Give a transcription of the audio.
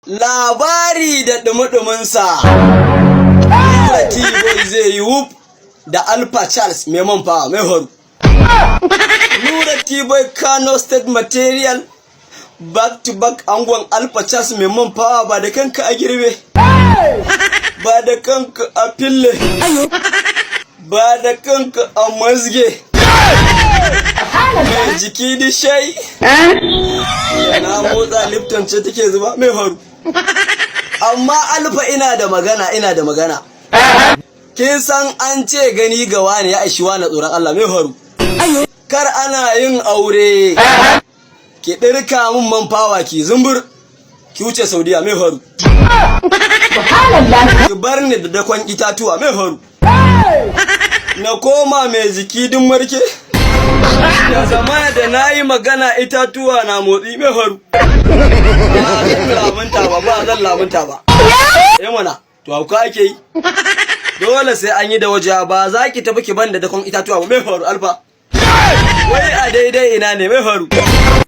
Labari da ɗumi-ɗuminsa. Nura T-Boy zai yi wuf da Alpha Charles mai man fawa mai horu. Nura T-Boy, Kano State Material, back to back, angon Alpha Charles mai man fawa. Ba da kanka a girbe. Ba da kanka a fille. Ba da kanka a mazge. Mai jiki dishai. Na motsa, Lipton ce take zuba mai faru. Amma Alfa, ina da magana, ina da magana. Kin san an ce gani ga wani ya ishi wani tsoron Allah. Mai faru? Kar ana yin aure ki ɗirka min man fawa, ki zumbur ki wuce Saudiya. Mai faru? Ki bar ni da dakon itatuwa. Mai faru? Na koma mai jiki duk marke. Ya zama da na yi magana itatuwa na motsi. Mai faru? Ba zan lamunta ba, ba zan lamunta ba. Eh mana, to hauka ake yi. Dole sai an yi da waje. Ba za ki tafi ki ban da dakon itatuwa ba. Mai faru, Alfa? Wai a daidai ina ne? Mai faru?